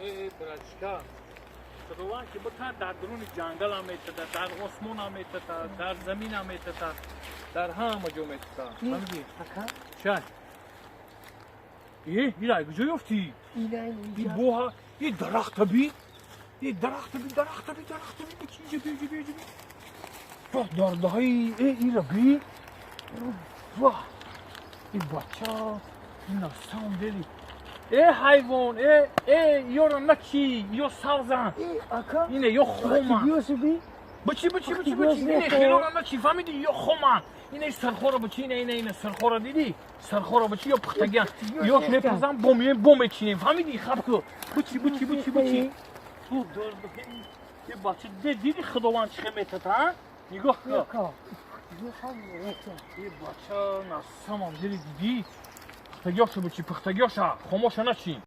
Э, братишка, Худованд ки бита, дар дуруни ҷангалам метата, дар осмонам метата, дар заминам метата, дар ҳама ҷо метата. Фаҳмидӣ? Ака. Чай? Э, ира куҷо ёфтӣ? Ина. И боҳа, и дарахта би, и дарахта би, дарахта би, дарахта би, бичи, иҷа би, иҷа би, иҷа би. Ваҳ, дардаҳои, э, ира би. Ваҳ, и бача, на самом деле. Э, ҳайвон, э, э, ёро начи, ё савзан. Э, ака. Ине, ё хоман. Биёси би. Бичи, бичи, бичи, бичи, ине хелора начи, фаҳмидӣ? Ё хоман. Ине сархоро бичи, ине, ине, ине сархоро дидӣ? Сархоро бичи, ё пухтагиан. Ёш мепазам, бо меем, бо мечинем. Фаҳмидӣ? Хаб ку. Бичи, бичи, бичи, бичи. Е, бача, диди, Худованд чӣ хел метата, а? Нигоҳ кун. Ака. Е, бача, на самом деле, дидӣ? Пухтагиёша бичи, пухтагиёша, хомоша начин.